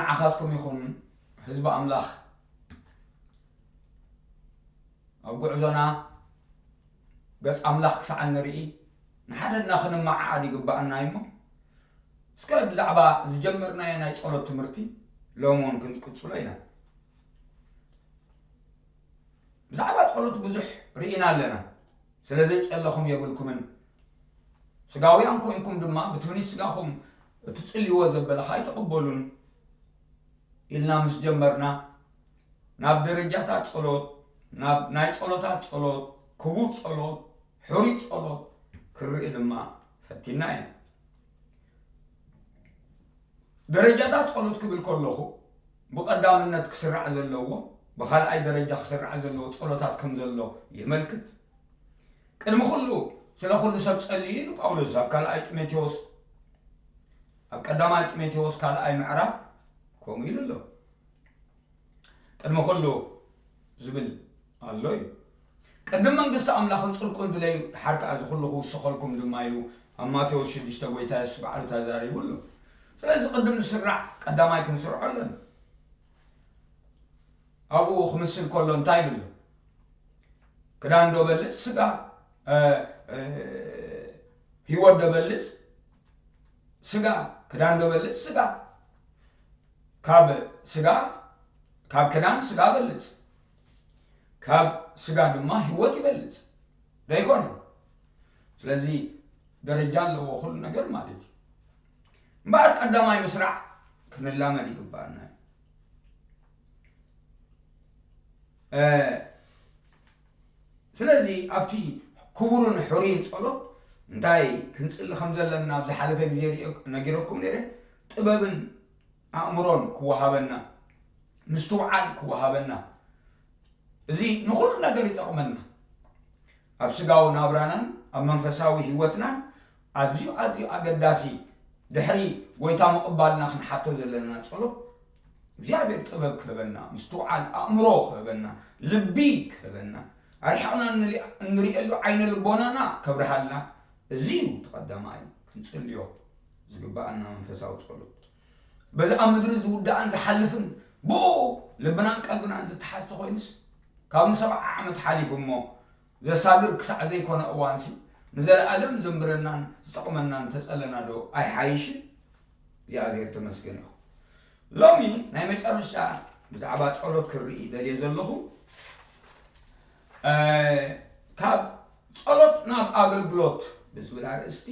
ንዓኻትኩም ይኹን ህዝቢ ኣምላኽ ኣብ ጉዕዞና ገጽ ኣምላኽ ክሳዕ እንርኢ ንሓደና ክንመዓዓድ ይግባኣና እዩ እሞ እስከ ብዛዕባ ዝጀመርናዮ ናይ ጸሎት ትምህርቲ ሎም እውን ክንቅጽሎ ኢና። ብዛዕባ ጸሎት ብዙሕ ርኢና ኣለና። ስለ ዘይጸለኹም የብልኩምን፣ ስጋውያን ኮይንኩም ድማ ብትምኒት ስጋኹም እትጽልይዎ ዘበለ ኣይትቕበሉን ኢልና ምስ ጀመርና ናብ ደረጃታት ጸሎት፣ ናብ ናይ ጸሎታት ጸሎት፣ ክቡር ጸሎት፣ ሕሩይ ጸሎት ክርኢ ድማ ፈቲና ኢና። ደረጃታት ጸሎት ክብል ከለኹ ብቐዳምነት ክስራዕ ዘለዎ፣ ብኻልኣይ ደረጃ ክስራዕ ዘለዎ ጸሎታት ከም ዘሎ የመልክት። ቅድሚ ኩሉ ስለ ኩሉ ሰብ ጸልዩ ኢሉ ጳውሎስ ኣብ ካልኣይ ጢሞቴዎስ፣ ኣብ ቀዳማይ ጢሞቴዎስ ካልኣይ ምዕራፍ ከምኡ ኢሉ ኣሎ። ቅድሚ ኩሉ ዝብል ኣሎ እዩ። ቅድም መንግስቲ ኣምላኽን ጽድቁን ድለዩ፣ ድሓር ከኣ እዚ ኩሉ ክውሰኸልኩም ድማ ኢሉ ኣብ ማቴዎስ ሽዱሽተ ጎይታ የሱስ ባዕሉ ተዛሪቡ ኣሎ። ስለዚ ቅድም ዝስራዕ ቀዳማይ ክንስርዖ ኣለና። ኣብኡ ክምስል ከሎ እንታይ ይብል? ክዳን ዶ በልጽ ስጋ፣ እ፣ እ፣ ህይወት ዶ በልጽ ስጋ፣ ክዳን ዶ በልጽ ስጋ። ካብ ስጋ፣ ካብ ክዳን ስጋ በልጽ፣ ካብ ስጋ ድማ ህይወት ይበልጽ ዶ ኣይኮነን? ስለዚ ደረጃ ኣለዎ ኩሉ ነገር ማለት እዩ። እምበኣር ቀዳማይ ምስራዕ ክንላመድ ይግባኣና እዩ። እ፣ ስለዚ ኣብቲ ክቡርን ሕሩይን ጸሎት እንታይ ክንጽሊ ከም ዘለና ኣብ ዝሓለፈ ግዜ ሪኦ-፣ ነጊረኩም ነይረ። ጥበብን ኣእምሮን ክወሃበና፣ ምስትውዓል ክወሃበና፣ እዚ ንኹሉ ነገር ይጠቕመና። ኣብ ስጋዊ ናብራናን ኣብ መንፈሳዊ ህይወትናን ኣዝዩ፣ ኣዝዩ ኣገዳሲ፣ ድሕሪ ጎይታ ምቕባልና ክንሓቶ ዘለና ጸሎት፣ እግዚኣብሔር ጥበብ ክህበና፣ ምስትውዓል ኣእምሮ ክህበና፣ ልቢ ክህበና፣ ኣርሒቕና እንሪ-፣ እንሪኤሉ ዓይነ ልቦናና ከብርሃልና፣ እዚ እዩ እቲ ቀዳማይ ክንጽልዮ ዝግብኣና መንፈሳዊ ጸሎት። በዚ ኣብ ምድሪ ዝውዳእን ዝሓልፍን ብኡ ልብናን ቀልብናን ዝተሓዝ ተኾይኑስ፣ ካብ ንሰብዓ ዓመት ሓሊፉ እሞ ዘሳግር ክሳዕ ዘይኮነ እዋንሲ፣ ንዘለኣለም ዘንብረናን ዝጠቕመናን ተጸለና ዶ ኣይሓይሽን? እግዚኣብሔር ተመስገን ይኹን። ሎሚ ናይ መጨረሻ ብዛዕባ ጸሎት ክርኢ ደልየ ዘለኹ፣ እ፣ ካብ ጸሎት ናብ ኣገልግሎት ብዝብል ኣርእስቲ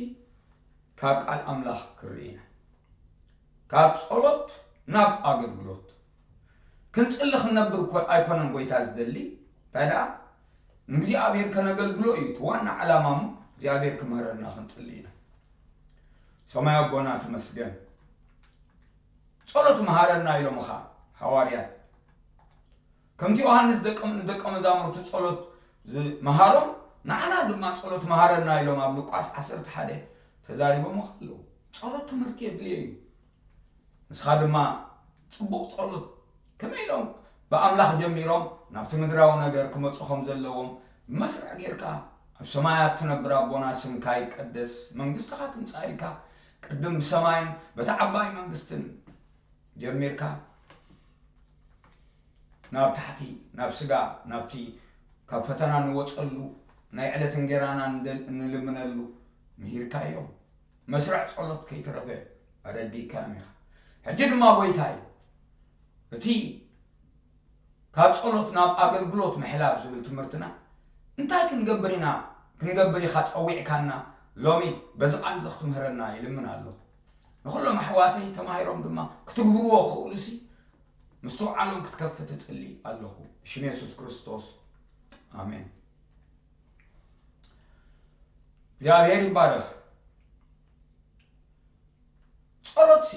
ካብ ቃል ኣምላኽ ክርኢ ኢና። ካብ ጸሎት ናብ ኣገልግሎት። ክንጽሊ ክንነብር እኮ ኣይኮነን ጎይታ ዝደሊ። እንታይ ደኣ? ንእግዚኣብሔር ከነገልግሎ እዩ እቲ ዋና ዓላማ እሞ፣ እግዚኣብሔር ክምህረና ክንጽሊ ኢና። ሰማይ ኣቦና ተመስገን። ጸሎት መሃረና ኢሎምኻ ሃዋርያት። ከምቲ ዮሃንስ ደቀ-፣ ንደቀ መዛሙርቱ ጸሎት ዝመሃሮም፣ ንዓና ድማ ጸሎት መሃረና ኢሎም ኣብ ሉቃስ ዓሰርተ ሓደ ተዛሪቦም ኣለዉ። ጸሎት ትምህርቲ የድልዮ እዩ። ንስኻ ድማ ጽቡቕ ጸሎት ከመይ ኢሎም ብኣምላኽ ጀሚሮም ናብቲ ምድራዊ ነገር ክመጹ ከም ዘለዎም ብመስርዕ ጌርካ፣ ኣብ ሰማያት ትነብር ኣቦና፣ ስምካ ይቀደስ፣ መንግስትኻ ትምጻእ ኢልካ፣ ቅድም ብሰማይን በቲ ዓባይ መንግስትን ጀሚርካ ናብ ታሕቲ፣ ናብ ስጋ፣ ናብቲ ካብ ፈተና ንወጸሉ ናይ ዕለት እንጌራና ንደል-፣ ንልምነሉ ምሂርካዮም። መስርዕ ጸሎት ከይተረፈ ኣረዲእካዮም ኢኻ። ሕጂ ድማ ጎይታይ፣ እቲ ካብ ጸሎት ናብ ኣገልግሎት ምሕላፍ ዝብል ትምህርትና እንታይ ክንገብር ኢና፣ ክንገብር ኢኻ ጸዊዕካና ሎሚ በዚ ቃል እዚ ክትምህረና ይልምን ኣለኹ። ንኹሎም ኣሕዋተይ ተማሂሮም ድማ ክትግብርዎ ክኽእሉሲ ምስትውዓሎም ክትከፍት እጽሊ ኣለኹ። ብሽም የሱስ ክርስቶስ፣ ኣሜን። እግዚኣብሔር ይባረኽ። ጸሎትሲ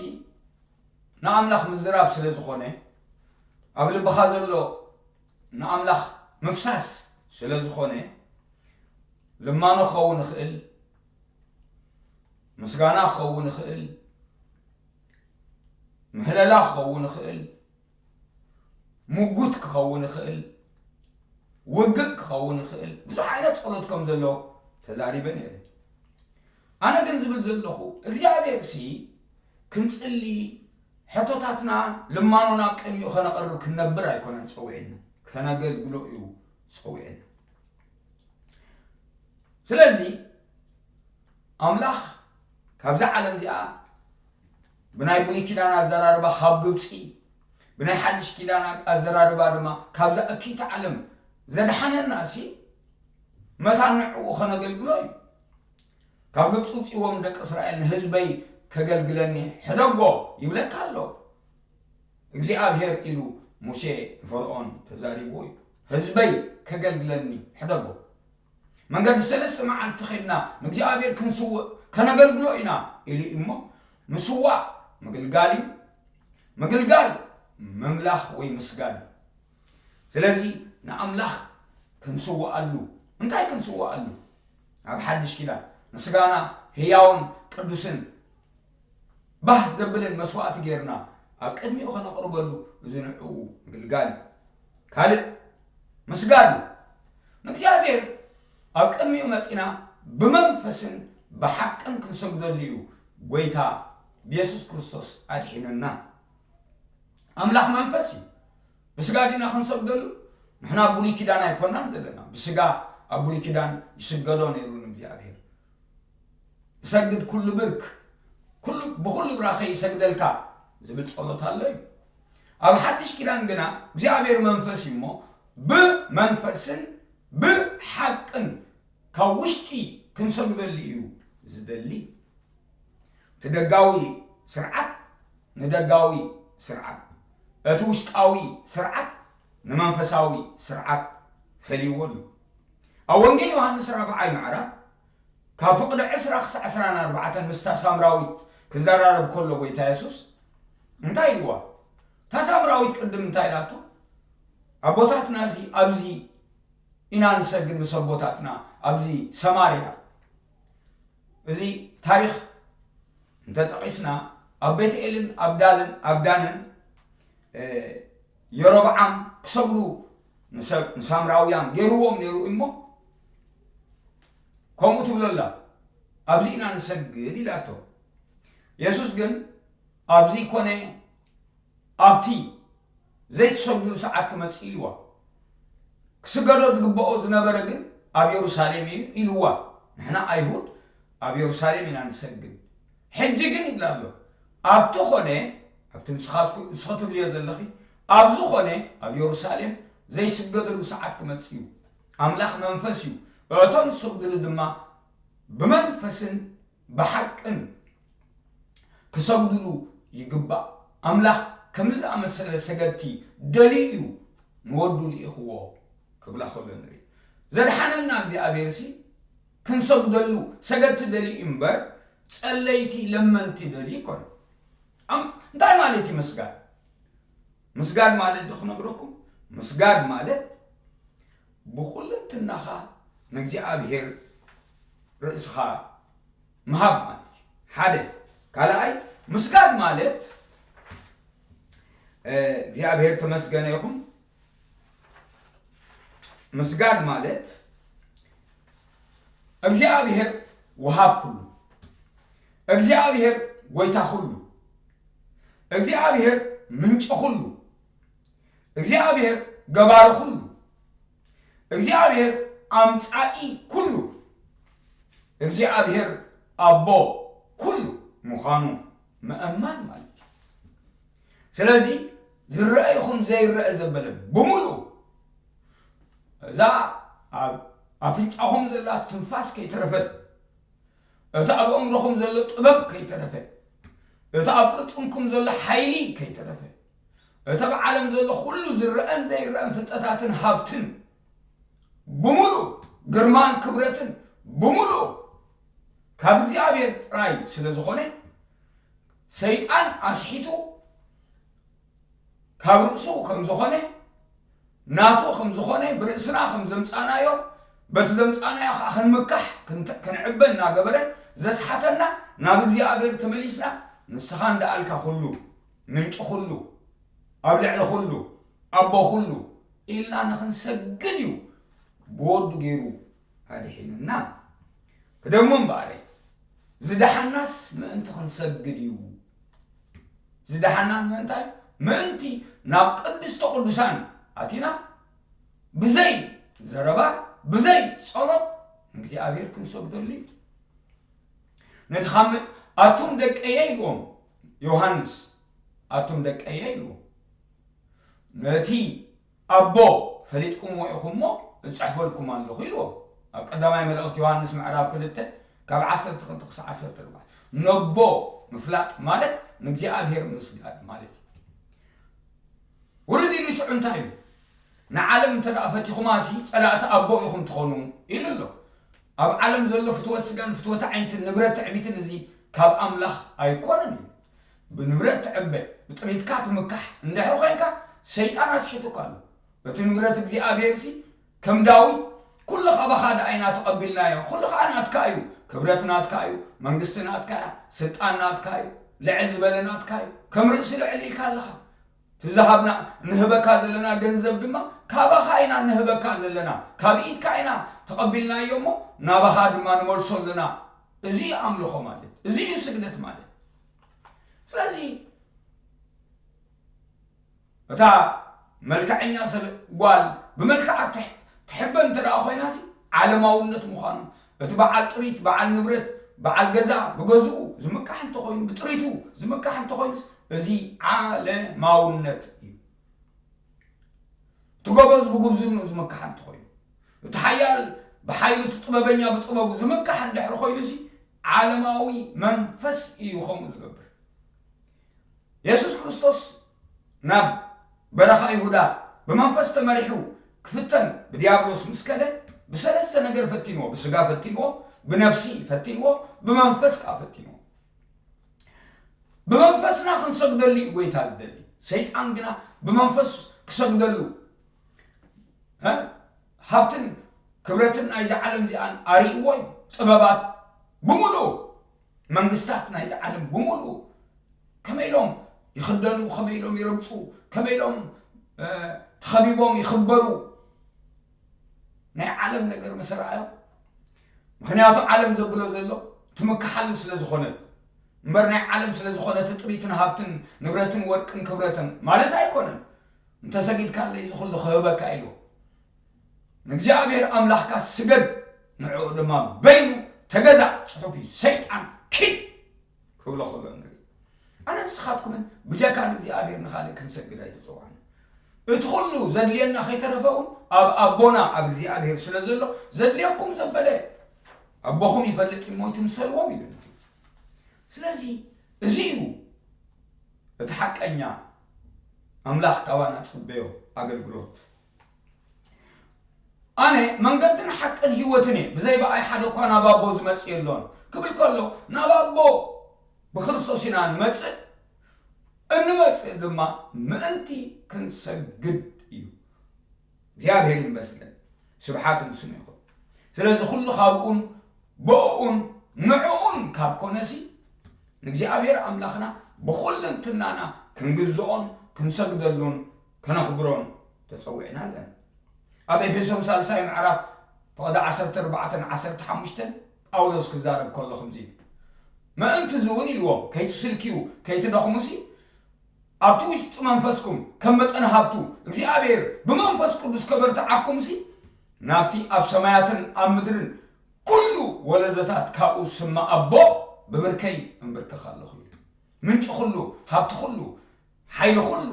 ንኣምላኽ ምዝራብ ስለ ዝኾነ፣ ኣብ ልብኻ ዘሎ ንኣምላኽ ምፍሳስ ስለ ዝኾነ፣ ልማኖ ክኸውን ይኽእል፣ ምስጋና ክኸውን ይኽእል፣ ምህለላ ክኸውን ይኽእል፣ ምጉት ክኸውን ይኽእል፣ ውግእ ክኸውን ይኽእል፣ ብዙሕ ዓይነት ጸሎት ከም ዘሎ ተዛሪበ ነይረ። ኣነ ግን ዝብል ዘለኹ፣ እግዚኣብሔርሲ ክንጽሊ ሕቶታትና ልማኖና ኣብ ቅድሚኡ ከነቕርብ ክንነብር ኣይኮነን ጸዊዕና፣ ከነገልግሎ እዩ ጸዊዕና። ስለዚ ኣምላኽ ካብዛ ዓለም እዚኣ ብናይ ብሉይ ኪዳን ኣዘራርባ ካብ ግብፂ፣ ብናይ ሓድሽ ኪዳን ኣዘራርባ ድማ ካብዛ እኪይቲ ዓለም ዘድሓነና ሲ መታን ንዕኡ ከነገልግሎ እዩ። ካብ ግብፂ ውፅዎም ደቂ እስራኤል ንህዝበይ ከገልግለኒ ሕደጎ ይብለካ ኣሎ እግዚኣብሔር ኢሉ ሙሴ ንፈርዖን ተዛሪብዎ እዩ። ህዝበይ ከገልግለኒ ሕደጎ። መንገዲ ሰለስተ መዓልቲ ኸድና ንእግዚኣብሔር ክንስውእ ከነገልግሎ ኢና ኢሉ እዩ እሞ ምስዋእ ምግልጋል እዩ። ምግልጋል ምምላኽ ወይ ምስጋድ እዩ። ስለዚ ንኣምላኽ ክንስውኣሉ እንታይ ክንስውኣሉ? ኣብ ሓድሽ ኪዳን ንስጋና ህያውን ቅዱስን ባህ ዘብልን መስዋእቲ ጌርና ኣብ ቅድሚኡ ከነቕርበሉ እዚ ንዕኡ ምግልጋል እዩ። ካልእ ምስጋድ እዩ። ንእግዚኣብሔር ኣብ ቅድሚኡ መጺና ብመንፈስን ብሓቅን ክንሰግደሉ እዩ። ጎይታ ብየሱስ ክርስቶስ ኣድሒኑና። ኣምላኽ መንፈስ እዩ። ብስጋ ዲና ክንሰግደሉ? ንሕና ኣብ ብሉይ ኪዳን ኣይኮናን ዘለና። ብስጋ ኣብ ብሉይ ኪዳን ይስገዶ ነይሩ ንእግዚኣብሔር። ይሰግድ ኩሉ ብርክ፣ ኩሉ፣ ብኹሉ ብራኸ ይሰግደልካ ዝብል ጸሎት ኣሎ እዩ። ኣብ ሓድሽ ኪዳን ግና እግዚኣብሔር መንፈስ እዩ እሞ ብመንፈስን ብሓቅን ካብ ውሽጢ ክንሰግደሉ እዩ ዝደሊ። እቲ ደጋዊ ስርዓት ንደጋዊ ስርዓት፣ እቲ ውሽጣዊ ስርዓት ንመንፈሳዊ ስርዓት ፈልይዎ ኣሎ። ኣብ ወንጌል ዮሃንስ ራብዓይ ምዕራፍ ካብ ፍቕዲ ዕስራ ክሳዕ ዕስራን ኣርባዕተን ምስታ ሳምራዊት ክዘራረብ ከሎ ጎይታ የሱስ እንታይ ኢልዋ? እታ ሳምራዊት ቅድም እንታይ ኢላቶ? ኣቦታትና እዚ ኣብዚ ኢና ንሰግድ ምስ ኣቦታትና ኣብዚ ሰማርያ። እዚ ታሪኽ እንተጠቒስና ኣብ ቤትኤልን ኣብ ዳልን ኣብ ዳንን የሮብዓም ክሰግዱ ንሳምራውያን ገይርዎም ነይሩ እሞ ከምኡ ትብለላ ኣብዚ ኢና ንሰግድ ኢላቶ። የሱስ ግን ኣብዚ ኮነ ኣብቲ ዘይትሰግድሉ ሰዓት ክመጽእ ኢልዋ። ክስገዶ ዝግበኦ ዝነበረ ግን ኣብ የሩሳሌም እዩ ኢልዋ። ንሕና ኣይሁድ ኣብ የሩሳሌም ኢና ንሰግድ። ሕጂ ግን ይብላ ኣሎ ኣብቲ ኮነ ኣብቲ ንስኻ ትብልዮ ዘለኺ ኣብዚ ኮነ ኣብ የሩሳሌም ዘይስገደሉ ሰዓት ክመጽእ እዩ። ኣምላኽ መንፈስ እዩ። እቶም ዝሰግድሉ ድማ ብመንፈስን ብሓቅን ክሰግድሉ ይግባእ። ኣምላኽ ከምዚ ዝኣመሰለ ሰገድቲ ደልዩ እዩ ንወዱ ልኢኽዎ ክብላ ከሎ ንርኢ። ዘድሓነና እግዚኣብሔር ሲ ክንሰግደሉ ሰገድቲ ደልዩ እምበር ጸለይቲ ለመንቲ ደልዩ ይኮነ። እንታይ ማለት እዩ ምስጋድ? ምስጋድ ማለት ዶ ክነግረኩም? ምስጋድ ማለት ብኹልንትናኻ ንእግዚኣብሔር ርእስኻ ምሃብ ማለት እዩ። ሓደ። ካልኣይ ምስጋድ ማለት እግዚኣብሔር ተመስገነ ይኹን። ምስጋድ ማለት እግዚኣብሔር ወሃብ ኩሉ፣ እግዚኣብሔር ጎይታ ኩሉ፣ እግዚኣብሔር ምንጪ ኩሉ፣ እግዚኣብሔር ገባሪ ኩሉ፣ እግዚኣብሔር ኣምጻኢ ኩሉ፣ እግዚኣብሔር ኣቦ ኩሉ ምዃኑ ምእማን ማለት እዩ። ስለዚ ዝረአ ይኹን ዘይረአ ዘበለ ብምሉእ እዛ ኣብ ኣፍንጫኹም ዘላ ትንፋስ ከይተረፈት እቲ ኣብ ኣእምሮኹም ዘሎ ጥበብ ከይተረፈ፣ እቲ ኣብ ቅልጽምኩም ዘሎ ሓይሊ ከይተረፈ፣ እቲ ኣብ ዓለም ዘሎ ኩሉ ዝረአን ዘይረአን ፍልጠታትን ሃብትን ብምሉእ ግርማን ክብረትን ብምሉእ ካብ እግዚኣብሔር ጥራይ ስለ ዝኾነ ሰይጣን ኣስሒቱ ካብ ርእሱ ከም ዝኾነ ናቱ ከም ዝኾነ ብርእስና ከም ዘምጻናዮ በቲ ዘምጻናዮ ከዓ ክንምካሕ ክንዕበ እናገበረ ዘስሓተና ናብ እግዚኣብሔር ተመሊስና ንስኻ እንዳኣልካ ኩሉ ምንጪ ኩሉ ኣብ ልዕሊ ኩሉ ኣቦ ኩሉ ኢልና ንኽንሰግድ እዩ ብወዱ ገይሩ ኣድሒኑና። ክደግሞ እምበኣረ ዝደሓናስ ምእንቲ ክንሰግድ እዩ። ዝደሓና ምእንታይ ምእንቲ ናብ ቅድስተ ቅዱሳን ኣቲና ብዘይ ዘረባ ብዘይ ጸሎት ንእግዚኣብሔር ክንሰግደሉ እዩ። ነቲ ካብ ኣቱም ደቀየ ኢልዎም ዮሃንስ፣ ኣቱም ደቀየ ኢልዎም፣ ነቲ ኣቦ ፈሊጥኩምዎ ኢኹም እሞ እጽሕፈልኩም ኣለኹ ኢልዎም። ኣብ ቀዳማይ መልእኽቲ ዮሃንስ ምዕራፍ ክልተ ካብ ዓሰርተ ክልተ ክሳዕ ዓሰርተ ኣርባዕተ። ነቦ ምፍላጥ ማለት ንእግዚኣብሔር ምስጋድ ማለት እዩ። ውርድ ኢሉ ሽዑ እንታይ ኢሉ? ንዓለም እንተ ደኣ ፈቲኹማሲ ጸላእቲ ኣቦ ኢኹም ትኾኑ ኢሉ ኣሎ። ኣብ ዓለም ዘሎ ፍትወት ስጋን ፍትወት ዓይንትን ንብረት ትዕቢትን እዚ ካብ ኣምላኽ ኣይኮነን እዩ። ብንብረት ትዕበ፣ ብጥሪትካ ትምካሕ እንድሕር ኮይንካ ሰይጣን ኣስሒቱካ ኣሎ። እቲ ንብረት እግዚኣብሔር ሲ ከም ዳዊት ኩሉ ካባኻ ደኣ ኢና ተቐቢልናዮ፣ ኩሉ ከዓ ናትካ እዩ፣ ክብረት ናትካ እዩ፣ መንግስቲ ናትካ እያ፣ ስልጣን ናትካ እዩ፣ ልዕል ዝበለ ናትካ እዩ፣ ከም ርእሲ ልዕል ኢልካ ኣለኻ። እቲ ዝሃብና ንህበካ ዘለና ገንዘብ ድማ ካባኻ ኢና ንህበካ ዘለና፣ ካብ ኢድካ ኢና ተቐቢልናዮ እሞ ናባኻ ድማ ንመልሶ ኣለና። እዚ እዩ ኣምልኾ ማለት፣ እዚ እዩ ስግደት ማለት። ስለዚ እታ መልክዐኛ ሰብ ጓል ብመልክዓ ትሕ- ትሕበ እንተ ደኣ ኮይናሲ ዓለማውነት ምዃኑ፣ እቲ በዓል ጥሪት፣ በዓል ንብረት፣ በዓል ገዛ ብገዝኡ ዝምካሕ እንተኾይኑ፣ ብጥሪቱ ዝምካሕ እንተኾይኑስ እዚ ዓለማውነት እዩ። እቲ ጎበዝ ብጉብዝንኡ ዝምካሕ እንተኾይኑ፣ እቲ ሓያል ብሓይሉ፣ እቲ ጥበበኛ ብጥበቡ ዝምካሕ እንድሕር ኮይኑሲ ዓለማዊ መንፈስ እዩ ከምኡ ዝገብር። የሱስ ክርስቶስ ናብ በረኻ ይሁዳ ብመንፈስ ተመሪሑ ክፍተን ብዲያብሎስ ምስ ከደ ብሰለስተ ነገር ፈቲንዎ። ብስጋ ፈቲንዎ፣ ብነፍሲ ፈቲንዎ፣ ብመንፈስ ከኣ ፈቲንዎ። ብመንፈስና ክንሰግደሉ እዩ ጎይታ ዝደሊ። ሰይጣን ግና ብመንፈስ ክሰግደሉ እ? ሃብትን ክብረትን ናይዚ ዓለም እዚኣን ኣርእይዎ እዩ። ጥበባት ብምሉኡ መንግስታት ናይዚ ዓለም ብምሉኡ ከመይ ኢሎም ይኽደኑ፣ ከመይ ኢሎም ይረግፁ፣ ከመይ ኢሎም እ፣ ተኸቢቦም ይኽበሩ። ናይ ዓለም ነገር ምስ ረኣዮም፣ ምኽንያቱ ዓለም ዘብሎ ዘሎ ትምክሓሉ ስለ ዝኾነት እምበር ናይ ዓለም ስለ ዝኾነ እቲ ጥሪትን ሃብትን ንብረትን ወርቅን ክብረትን ማለት ኣይኮነን። እንተሰጊድካለይ እዚ ኩሉ ክህበካ ኢሉ ንእግዚኣብሔር ኣምላኽካ ስገድ፣ ንዕኡ ድማ በይኑ ተገዛእ፣ ጽሑፍ እዩ። ሰይጣን ኪድ ክብሎ ከሎ ንርኢ። ኣነ ንስኻትኩምን ብጀካ ንእግዚኣብሔር ንኻልእ ክንሰግድ ኣይተጸዋዕና። እቲ ኩሉ ዘድልየና ከይተረፈ እውን ኣብ ኣቦና ኣብ እግዚኣብሔር ስለ ዘሎ ዘድልየኩም ዘበለ ኣቦኹም ይፈልጥ እሞ ይትምሰልዎም ኢሉና። ስለዚ እዚ እዩ እቲ ሓቀኛ ኣምላኽ ካባና ዝጽበዮ ኣገልግሎት። ኣነ መንገድን ሓቅን ህይወትን እየ፣ ብዘይ ብኣይ ሓደ እኳ ናብ ኣቦ ዝመጽእ የሎን ክብል ከሎ፣ ናብ ኣቦ ብክርስቶስ ኢና ንመጽእ። እንመጽእ ድማ ምእንቲ ክንሰግድ እዩ። እግዚኣብሔር ይመስገን፣ ስብሓት ንስሙ ይኹን። ስለዚ ኩሉ ካብኡን ብእኡን ንዕኡን ካብ ኮነሲ ንእግዚኣብሔር ኣምላኽና ብኹልንትናና ክንግዝኦን ክንሰግደሉን ከነኽብሮን ተጸዊዕና ኣለና። ኣብ ኤፌሶን ሳልሳይ ምዕራፍ ፍቕዲ ዓሰርተ ኣርባዕተን ዓሰርተ ሓሙሽተን ጳውሎስ ክዛረብ ከሎ ከምዚ ኢሉ፣ ምእንቲ እዚ እውን ኢልዎም፣ ከይትስልክዩ ከይትደኽሙሲ ኣብቲ ውሽጢ መንፈስኩም ከም መጠን ሃብቱ እግዚኣብሔር ብመንፈስ ቅዱስ ከበርትዓኩምሲ ናብቲ ኣብ ሰማያትን ኣብ ምድርን ኩሉ ወለዶታት ካብኡ ዝስማዕ ኣቦ ብብርከይ እምብርከኽ ኣለኹ ኢሉ። ምንጪ ኩሉ፣ ሃብቲ ኩሉ፣ ሓይሊ ኩሉ፣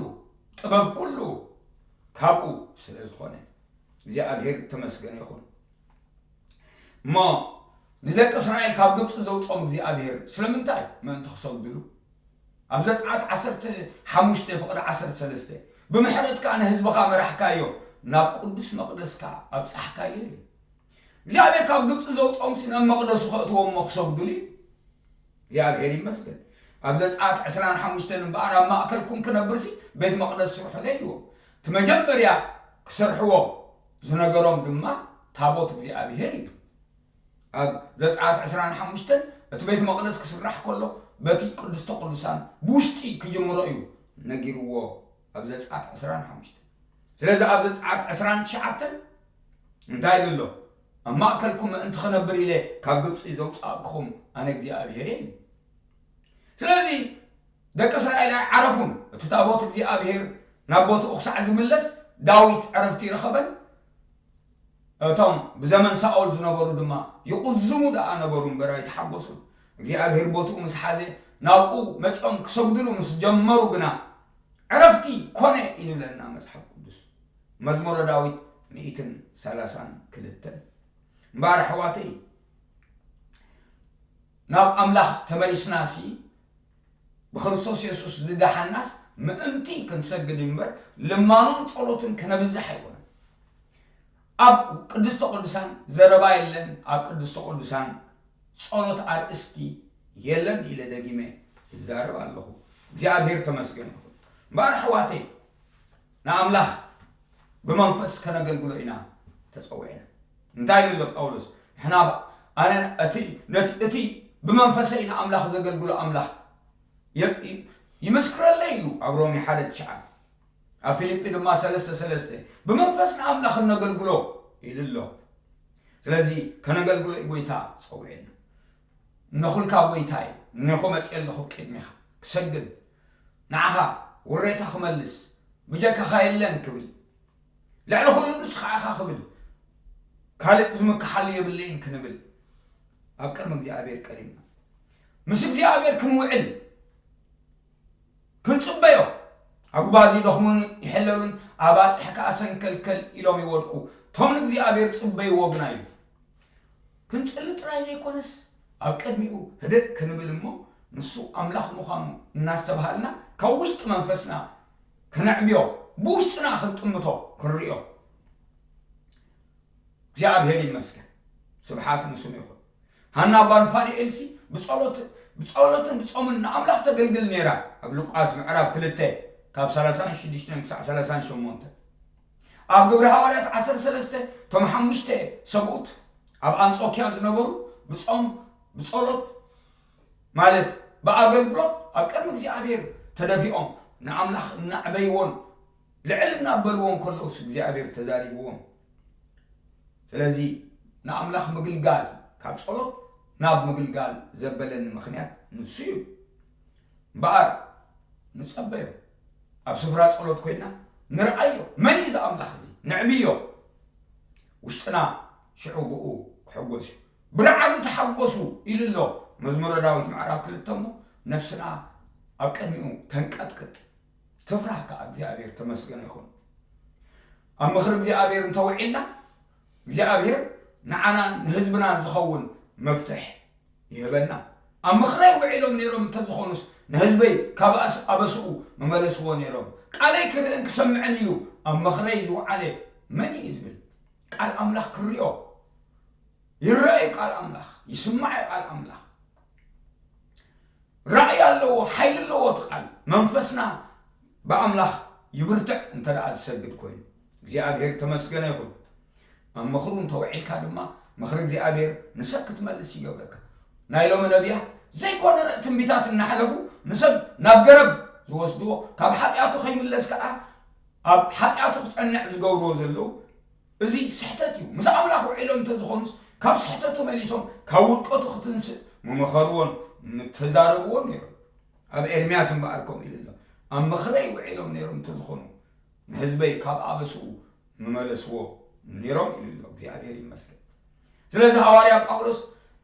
ጥበብ ኩሉ ካብኡ ስለ ዝኾነ እግዚኣብሔር ተመስገነ ይኹን። እሞ ንደቂ እስራኤል ካብ ግብፂ ዘውፅኦም እግዚኣብሔር ስለምንታይ? ምእንቲ ክሰግድሉ። ኣብ ዘፀኣት ዓሰርተ ሓሙሽተ ፍቕዲ ዓሰርተ ሰለስተ፣ ብምሕረትካ ንህዝብኻ መራሕካዮም ናብ ቅዱስ መቕደስካ ኣብፃሕካዮ እዩ። እግዚኣብሔር ካብ ግብፂ ዘውፅኦም ሲ ናብ መቕደሱ ከእትዎም እሞ ክሰግዱሉ እዩ። እግዚኣብሔር ይመስገን። ኣብ ዘፀኣት ዕስራን ሓሙሽተን እምበኣር ኣብ ማእከልኩም ክነብር ሲ ቤት መቕደስ ስርሑለይ ኢልዎም። እቲ መጀመርያ ክሰርሕዎ ዝነገሮም ድማ ታቦት እግዚኣብሔር እዩ። ኣብ ዘፀኣት ዕስራን ሓሙሽተን እቲ ቤት መቕደስ ክስራሕ ከሎ በቲ ቅድስተ ቅዱሳን ብውሽጢ ክጅምሮ እዩ ነጊርዎ። ኣብ ዘፀኣት ዕስራን ሓሙሽተን። ስለዚ ኣብ ዘፀኣት ዕስራን ትሽዓተን እንታይ ኢሉ ኣሎ? ኣብ ማእከልኩም ምእንቲ ክነብር ኢለ ካብ ግብፂ ዘውፃእኩኹም ኣነ እግዚኣብሔር እየ ኢሉ። ስለዚ ደቂ እስራኤል ኣይዓረፉን። እቲ ታቦት እግዚኣብሔር ናብ ቦትኡ ክሳዕ ዝምለስ ዳዊት ዕረፍቲ ይረኸበን። እቶም ብዘመን ሳኦል ዝነበሩ ድማ ይቕዝሙ ደኣ ነበሩ እምበር ኣይተሓጎሱን። እግዚኣብሔር ቦትኡ ምስ ሓዘ ናብኡ መጺኦም ክሰግድሉ ምስ ጀመሩ ግና ዕረፍቲ ኮነ እዩ ዝብለና መጽሓፍ ቅዱስ። መዝሙረ ዳዊት ሚእትን ሰላሳን ክልተን። እምበኣር ኣሕዋተይ ናብ ኣምላኽ ተመሊስናሲ ብክርስቶስ የሱስ ዝደሓናስ ምእንቲ ክንሰግድ እምበር ልማኖን ጸሎትን ከነብዝሕ ኣይኮነን። ኣብ ቅድስተ ቅዱሳን ዘረባ የለን። ኣብ ቅድስተ ቅዱሳን ጸሎት ኣርእስቲ የለን ኢለ ደጊመ እዛረብ ኣለኹ። እግዚኣብሔር ተመስገን ይኹን። እምበኣር ኣሕዋተይ ንኣምላኽ ብመንፈስ ከነገልግሎ ኢና ተጸዊዕና። እንታይ ኢሉ ኣሎ ጳውሎስ? ንሕና ብ-፣ ኣነ እቲ፣ ነቲ፣ እቲ ብመንፈሰይ ንኣምላኽ ዘገልግሎ ኣምላኽ የ-፣ ይ-፣ ይምስክረለይ ኢሉ ኣብ ሮሜ ሓደ ትሽዓተ። ኣብ ፊልጲ ድማ ሰለስተ ሰለስተ ብመንፈስ ንኣምላኽ እነገልግሎ ኢሉ ኣሎ። ስለዚ ከነገልግሎ እዩ ጎይታ ጸዊዕና። እነኹልካ ጎይታይ፣ እነኹ መጽእ ኣለኹ ቅድሚኻ ክሰግድ፣ ንዓኻ ውሬታ ክመልስ፣ ብጀካኻ የለን ክብል፣ ልዕሊ ኩሉ ንስኻ ኢኻ ክብል፣ ካልእ ዝምክሓሉ የብለይን ክንብል ኣብ ቅድሚ እግዚኣብሔር ቀሪብና ምስ እግዚኣብሔር ክንውዕል ክንጽበዮ። ኣጉባዝ ይደኽሙን ይሕለሉን፣ ኣባጽሕ ከኣ ሰንከልከል ኢሎም ይወድቁ፣ እቶም ንእግዚኣብሔር ጽበይዎ ግና ኢሉ። ክንጽሊ ጥራይ ዘይኮነስ ኣብ ቅድሚኡ ህድእ ክንብል እሞ ንሱ ኣምላኽ ምዃኑ እናስተብሃልና ካብ ውሽጢ መንፈስና ከነዕብዮ፣ ብውሽጥና ክንጥምቶ ክንርእዮ። እግዚኣብሔር ይመስገን፣ ስብሓት ንስሙ ይኹን። ሃና ጓል ፋኒኤልሲ ብጸሎት-፣ ብጸሎትን ብጾምን ንኣምላኽ ተገልግል ነይራ። ኣብ ሉቃስ ምዕራፍ ክልተ ካብ ሰላሳን ሽዱሽተን ክሳዕ ሰላሳን ሸሞንተን። ኣብ ግብሪ ሃዋርያት ዓሰርተ ሰለስተ እቶም ሓሙሽተ ሰብኡት ኣብ ኣንጾኪያ ዝነበሩ ብጾም ብጸሎት ማለት ብኣገልግሎት ኣብ ቅድሚ እግዚኣብሔር ተደፊኦም ንኣምላኽ እናዕበይዎን ልዕል እናበልዎን ከለውስ እግዚኣብሔር ተዛሪብዎም። ስለዚ ንኣምላኽ ምግልጋል ካብ ጸሎት ናብ ምግልጋል ዘበለኒ ምኽንያት ንሱ እዩ። እምበኣር ንጸበዮ፣ ኣብ ስፍራ ጸሎት ኮይና ንርኣዮ፣ መን እዩ እዚ ኣምላኽ እዚ? ንዕብዮ። ውሽጥና ሽዑ ብኡ ክሕጎስ እዩ። ብርዓዱ ተሓጎሱ ኢሉ ኣሎ መዝሙረ ዳዊት ምዕራፍ ክልተ እሞ ነፍስና ኣብ ቅድሚኡ ተንቀጥቅጥ፣ ትፍራህ ከኣ እግዚኣብሔር ተመስገነ ይኹን። ኣብ ምኽሪ እግዚኣብሔር እንተውዒልና እግዚኣብሔር ንዓናን ንህዝብናን ዝኸውን መፍትሕ ይህበና። ኣብ ምኽረይ ውዒሎም ነይሮም እንተዝኾኑስ ንህዝበይ ካብ ኣስ-፣ ኣበስኡ ምመለስዎ ነይሮም። ቃለይ ክርእን ክሰምዕን ኢሉ ኣብ ምኽረይ ዝወዓለ መን እዩ ዝብል? ቃል ኣምላኽ ክርእዮ ይረአ እዩ። ቃል ኣምላኽ ይስማዕ እዩ። ቃል ኣምላኽ ራእይ ኣለዎ፣ ሓይሊ ኣለዎ እቲ ቃል። መንፈስና ብኣምላኽ ይብርትዕ እንተ ደኣ ዝሰግድ ኮይኑ። እግዚኣብሔር ተመስገነ ይኹን። ኣብ ምኽሩ እንተውዒልካ ድማ ምኽሪ እግዚኣብሔር ንሰብ ክትመልስ ይገብረካ። ናይ ሎሚ ነቢያት ዘይኮነ ትንቢታት እናሕለፉ ንሰብ ናብ ገረብ ዝወስድዎ፣ ካብ ሓጢኣቱ ከይምለስ ከኣ ኣብ ሓጢኣቱ ክጸንዕ ዝገብርዎ ዘለዉ፣ እዚ ስሕተት እዩ። ምስ ኣምላኽ ውዒሎም እንተዝኾኑስ ካብ ስሕተቱ መሊሶም ካብ ውድቀቱ ክትንስእ ምመኸርዎን ምተዛረብዎን ነይሮም። ኣብ ኤርምያስ እምበኣር ከምኡ ኢሉ ኣሎ። ኣብ ምኽረይ ውዒሎም ነይሮም እንተዝኾኑ ንህዝበይ ካብ ኣበስኡ ምመለስዎ ነይሮም ኢሉ ኣሎ። እግዚኣብሔር ይመስገን። ስለዚ ሃዋርያ ጳውሎስ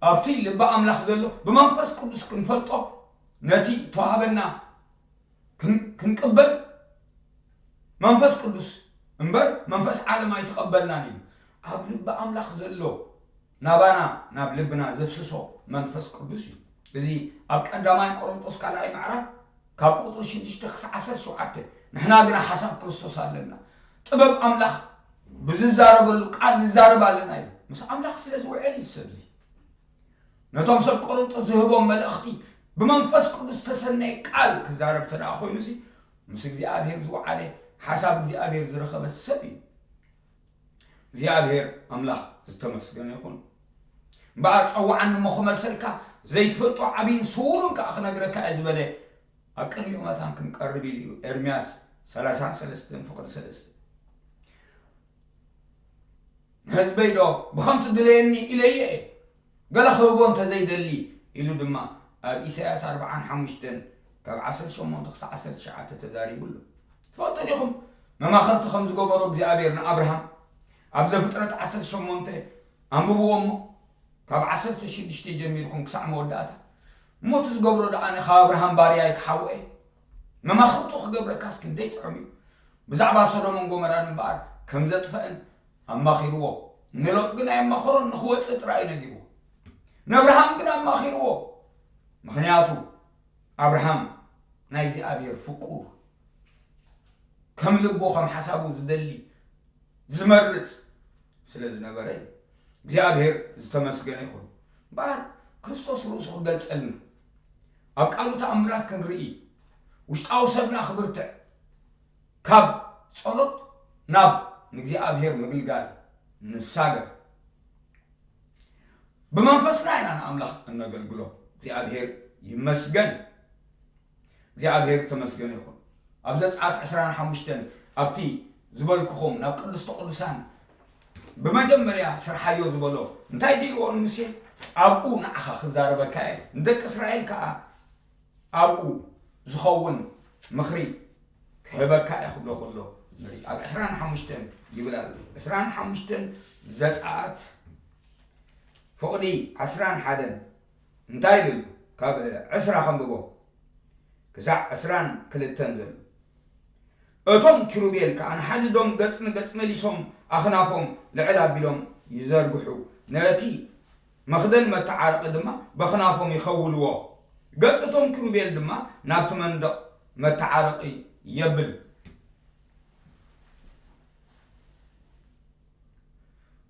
ኣብቲ ልቢ ኣምላኽ ዘሎ ብመንፈስ ቅዱስ ክንፈልጦ ነቲ ተዋህበና ክን-፣ ክንቅበል መንፈስ ቅዱስ እምበር መንፈስ ዓለም ኣይተቐበልናን ኢሉ። ኣብ ልቢ ኣምላኽ ዘሎ ናባና ናብ ልብና ዘፍስሶ መንፈስ ቅዱስ እዩ። እዚ ኣብ ቀዳማይ ቆሮንጦስ ካልኣይ ምዕራፍ ካብ ቁጽሪ ሽዱሽተ ክሳዕ ዓሰርተ ሸውዓተ፣ ንሕና ግና ሓሳብ ክርስቶስ ኣለና፣ ጥበብ ኣምላኽ ብዝዛረበሉ ቃል ንዛረብ ኣለና ኢሉ። ምስ ኣምላኽ ስለ ዝውዕል እዩ ሰብ እዚ። ነቶም ሰብ ቆሮንጦስ ዝህቦም መልእኽቲ ብመንፈስ ቅዱስ ዝተሰነየ ቃል ክዛረብ ተደኣ ኮይኑሲ ምስ እግዚኣብሔር ዝወዓለ ሓሳብ እግዚኣብሔር ዝረኸበ ሰብ እዩ። እግዚኣብሔር ኣምላኽ ዝተመስገነ ይኹን። እምበኣር ጸውዓኒ እሞ ክመልሰልካ ዘይትፈልጦ ዓብይን ስዉርን ከኣ ክነግረካ እየ ዝበለ ኣብ ቅድሚኡ መታን ክንቀርብ ኢሉ እዩ። ኤርምያስ ሰላሳን ሰለስተን ፍቕዲ ሰለስተ። ንህዝበይ ዶ ብኸምቲ ድለየኒ ኢለየ እየ፣ ገለ ክህቦ እንተዘይደሊ ኢሉ ድማ ኣብ ኢሳያስ ኣርብዓን ሓሙሽተን ካብ ዓሰርተ ሸሞንተ ክሳብ ዓሰርተ ትሽዓተ ተዛሪቡ ኣሎ። ትፈልጡ ዲኹም መማኽርቲ ከም ዝገበሮ እግዚኣብሔር ንኣብርሃም? ኣብ ዘፍጥረት ዓሰርተ ሸሞንተ ኣንብብዎ እሞ፣ ካብ ዓሰርተ ሽዱሽተ ጀሚርኩም ክሳዕ መወዳእታ። እሞ እቲ ዝገብሮ ደኣ ኣነ ካብ ኣብርሃም ባርያይ ክሓውኤ መማኽርቱ ክገብረካስ ክንደይ ጥዑም እዩ። ብዛዕባ ሶዶምን ጎመራን እምበኣር ከም ዘጥፈአን ኣማኺርዎ። ንሎጥ ግን ኣየማኸሮን፣ ንኽወጽእ ጥራይ እዩ ነጊርዎ። ንኣብርሃም ግን ኣማኺርዎ። ምኽንያቱ ኣብርሃም ናይ እግዚኣብሔር ፍቁር፣ ከም ልቡ ከም ሓሳቡ ዝደሊ ዝመርጽ ስለ ዝነበረ እዩ። እግዚኣብሔር ዝተመስገነ ይኹን። እምበኣር ክርስቶስ ርእሱ ክገልጸልና፣ ኣብ ቃሉ ተኣምራት ክንርኢ፣ ውሽጣዊ ሰብና ክብርትዕ፣ ካብ ጸሎት ናብ ንእግዚኣብሔር ምግልጋል ንሳገር። ብመንፈስና ኢና ንኣምላኽ እነገልግሎ። እግዚኣብሔር ይመስገን። እግዚኣብሔር ተመስገን ይኹን። ኣብ ዘጸኣት ዕስራን ሓሙሽተን ኣብቲ ዝበልኩኹም ናብ ቅድስተ ቅዱሳን ብመጀመርያ ስርሓዮ ዝበሎ እንታይ ዲልዎ ንሙሴ? ኣብኡ ንዓኻ ክዛረበካ እየ፣ ንደቂ እስራኤል ከኣ ኣብኡ ዝኸውን ምኽሪ ክህበካ እየ ክብሎ ከሎ ንርኢ። ኣብ ዕስራን ሓሙሽተን ይብል ኣሎ። ዕስራን ሓሙሽተን ዘጸኣት ፍቕዲ ዕስራን ሓደን እንታይ ይብል? ካብ ዕስራ ከንብቦ ክሳዕ ዕስራን ክልተን ዘሎ። እቶም ኪሩቤል ከኣ ንሓድሕዶም ገጽ ንገጽ መሊሶም ኣኽናፎም ልዕል ኣቢሎም ይዘርግሑ፣ ነቲ መኽደን መተዓረቒ ድማ በኽናፎም ይኸውልዎ። ገጽ እቶም ኪሩቤል ድማ ናብቲ መንደቕ መተዓረቒ የብል።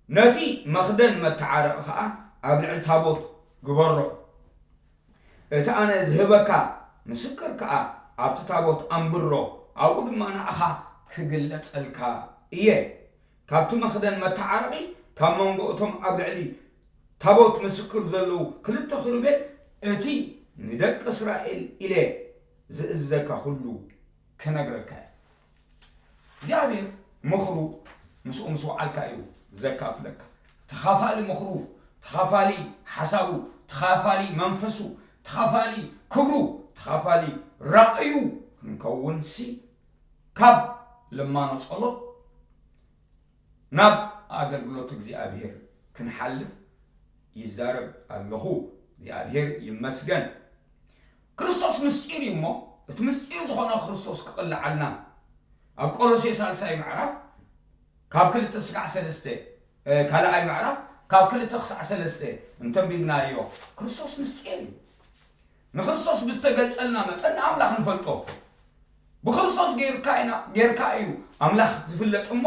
ነቲ መኽደን መተዓረቒ ኸኣ ኣብ ልዕሊ ታቦት ግበሮ። እቲ ኣነ ዝህበካ ምስክር ከኣ ኣብቲ ታቦት ኣንብሮ፣ ኣብኡ ድማ ንኣኻ ክግለጸልካ እየ። ካብቲ መኽደን መተዓረቒ፣ ካብ መንጎ እቶም ኣብ ልዕሊ ታቦት ምስክር ዘለዉ ክልተ ኪሩቤል፣ እቲ ንደቂ እስራኤል ኢለ ዝእዝዘካ ኩሉ ክነግረካ እየ። እግዚኣብሔር ምኽሩ ምስኡ ምስ ወዓልካ እዩ ዘካፍለካ። ተኻፋሊ ምኽሩ፣ ተኻፋሊ ሓሳቡ፣ ተኻፋሊ መንፈሱ፣ ተኻፋሊ ክብሩ፣ ተኻፋሊ ራእዩ ክንከውንሲ ካብ ልማኖ ጸሎት ናብ ኣገልግሎት እግዚኣብሔር ክንሓልፍ ይዛረብ ኣለኹ። እግዚኣብሔር ይመስገን። ክርስቶስ ምስጢር እዩ እሞ፣ እቲ ምስጢር ዝኾነ ክርስቶስ ክቕልዓልና ኣብ ቆሎሴ ሳልሳይ ምዕራፍ ካብ ክልተ ስጋዕ ሰለስተ፣ እ፣ ካልኣይ ምዕራፍ ካብ ክልተ ክሳዕ ሰለስተ እንተንቢብናዮ፣ ክርስቶስ ምስጢር እዩ። ንክርስቶስ ብዝተገልጸልና መጠን ንኣምላኽ ንፈልጦ። ብክርስቶስ ጌርካ ኢና፣ ጌርካ እዩ ኣምላኽ ዝፍለጥ እሞ፣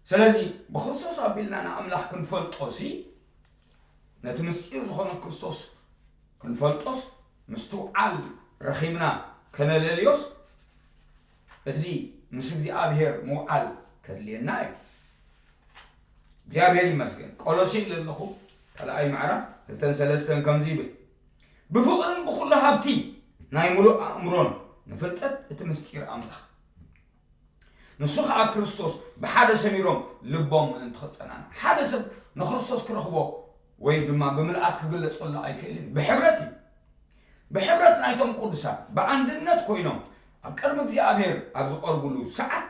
ስለዚ ብክርስቶስ ኣቢልና ንኣምላኽ ክንፈልጦ ሲ፣ ነቲ ምስጢር ዝኾነ ክርስቶስ ክንፈልጦስ ምስትውዓል ረኺብና ከነለልዮስ፣ እዚ ምስ እግዚኣብሔር ምውዓል ከድልየና እዩ። እግዚኣብሔር ይመስገን። ቆሎሴ ኢለ ኣለኹ፣ ካልኣይ ምዕራፍ ክልተን ሰለስተን ከምዚ ይብል፣ "ብፍቕርን ብኹሉ ሃብቲ ናይ ምሉእ ኣእምሮን ንፍልጠት እቲ ምስጢር ኣምላኽ፣ ንሱ ኸኣ ክርስቶስ ብሓደ ሰሚሮም ልቦም ምእንቲ ኽጸናናዕ." ሓደ ሰብ ንክርስቶስ ክረኽቦ ወይ ድማ ብምልኣት ክግለጸሉ ኣይክእልን። ብሕብረት እዩ። ብሕብረት ናይቶም ቅዱሳን ብኣንድነት ኮይኖም ኣብ ቅድሚ እግዚኣብሔር ኣብ ዝቐርብሉ ሰዓት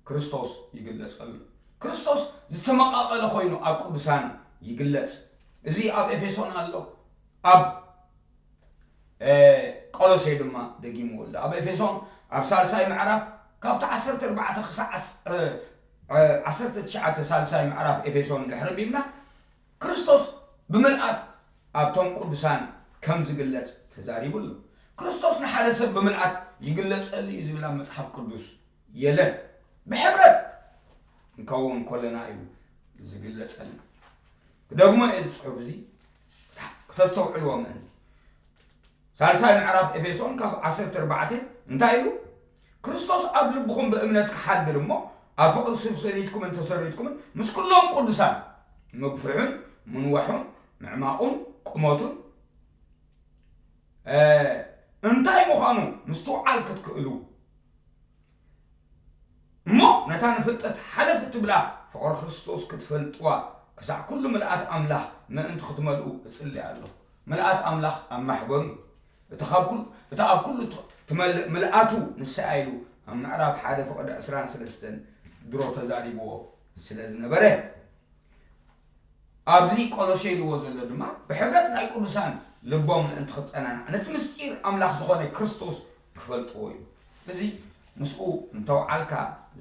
ክርስቶስ ይግለጸሉ። ክርስቶስ ዝተመቓቐለ ኮይኑ ኣብ ቅዱሳን ይግለጽ። እዚ ኣብ ኤፌሶን ኣሎ፣ ኣብ፣ እ፣ ቆሎሴ ድማ ደጊምዎ ኣሎ። ኣብ ኤፌሶን ኣብ ሳልሳይ ምዕራፍ ካብቲ ዓሰርተ ኣርባዕተ ክሳዕ ዓስ-፣ እ፣ እ፣ ዓሰርተ ትሽዓተ፣ ሳልሳይ ምዕራፍ ኤፌሶን ድሕሪ ቢብና ክርስቶስ ብምልኣት ኣብቶም ቅዱሳን ከም ዝግለጽ ተዛሪቡ ኣሎ። ክርስቶስ ንሓደ ሰብ ብምልኣት ይግለጸሉ እዩ ዝብል ኣብ መጽሓፍ ቅዱስ የለን። ብሕብረት ክንከውን ከለና እዩ ዝግለጸልና። ክደግሞ እየ እዚ ጽሑፍ እዚ ክተስተውዕልዎ ምእንቲ። ሳልሳይ ምዕራፍ ኤፌሶን ካብ ዓሰርተ ኣርባዕተ እንታይ ኢሉ? "ክርስቶስ ኣብ ልብኹም ብእምነት ክሓድር እሞ፣ ኣብ ፍቕሪ ስር ሰሪትኩምን ተሰሪትኩምን ምስ ኩሎም ቅዱሳን ምግፍሑን ምንዋሑን ምዕማቑን ቁመቱን፣ እ፣ እንታይ ምዃኑ ምስትውዓል ክትክእሉ፣ እሞ ነታ ንፍልጠት ሓለፍ እትብላ ፍቕሪ ክርስቶስ ክትፈልጥዋ፣ ክሳዕ ኩሉ ምልኣት ኣምላኽ ምእንቲ ክትመልኡ እጽሊ ኣለኹ።" ምልኣት ኣምላኽ ኣብ ማሕበሩ እዩ። እቲ ካብ ኩሉ እቲ ኣብ ኩሉ ትመልእ ምልኣቱ ንስኣ ኢሉ ኣብ ምዕራፍ ሓደ ፍቕዲ ዕስራን ሰለስተን ድሮ ተዛሪብዎ ስለ ዝነበረ፣ ኣብዚ ቆሎሴ ኢልዎ ዘሎ ድማ ብሕብረት ናይ ቅዱሳን ልቦም ምእንቲ ክጸናናዕ ነቲ ምስጢር ኣምላኽ ዝኾነ ክርስቶስ ክፈልጥዎ እዩ። እዚ ምስኡ እንተውዓልካ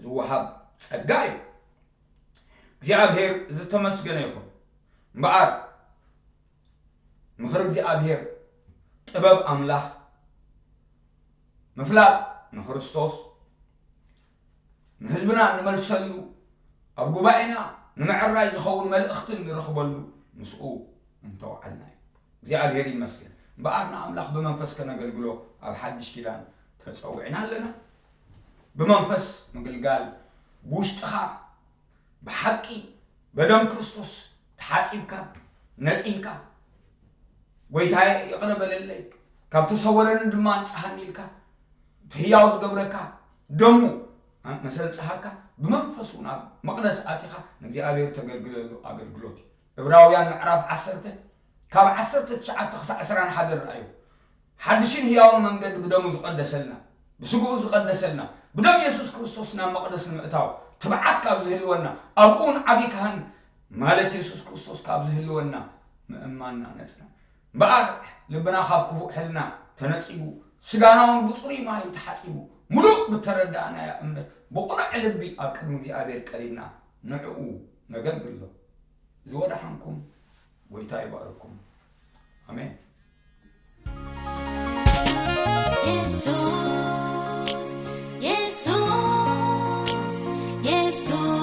ዝወሃብ ጸጋ እዩ። እግዚኣብሔር ዝተመስገነ ይኹን። እምበኣር ምኽሪ እግዚኣብሔር፣ ጥበብ ኣምላኽ፣ ምፍላጥ ንክርስቶስ፣ ንህዝብና እንመልሰሉ፣ ኣብ ጉባኤና ንምዕራይ ዝኸውን መልእኽቲ ንረኽበሉ ምስኡ እንተውዓልና እዩ። እግዚኣብሔር ይመስገን። እምበኣር ንኣምላኽ ብመንፈስ ከነገልግሎ ኣብ ሓድሽ ኪዳን ተጸዊዕና ኣለና። ብመንፈስ ምግልጋል ብውሽጥኻ ብሓቂ በደም ክርስቶስ ተሓጺብካ፣ ነጺህካ፣ "ጎይታዬ ይቕረ በለለይ፣ ካብ ተሰወረኒ ድማ ኣንጽሃኒ" ኢልካ፣ እቲ ህያው ዝገብረካ ደሙ መሰንጽሃካ፣ ብመንፈሱ ናብ መቕደስ ኣቲኻ ንእግዚኣብሔር ተገልግለሉ ኣገልግሎት እዩ። ዕብራውያን ምዕራፍ ዓሰርተ ካብ ዓሰርተ ትሽዓተ ክሳዕ ዕስራን ሓደ ረኣዩ። ሓድሽን ህያውን መንገዲ ብደሙ ዝቐደሰልና፣ ብስግኡ ዝቐደሰልና፣ ብደም የሱስ ክርስቶስ ናብ መቕደስ ንምእታው ትብዓት ካብ ዝህልወና፣ ኣብኡ እውን ዓብዪ ካህን ማለት የሱስ ክርስቶስ ካብ ዝህልወና ምእማንና ነጽና። እምበኣር ልብና ካብ ክፉእ ሕልና ተነጺጉ፣ ስጋና እውን ብጽሩይ ማይ ተሓጺቡ፣ ምሉእ ብተረዳእናያ እምነት ብቕኑዕ ልቢ ኣብ ቅድሚ እግዚኣብሔር ቀሪብና ንዕኡ ነገልግሎ። ዝወደሓንኩም ጎይታ ይባርኩም። ኣሜን። የሱስ፣ የሱስ፣ የሱስ።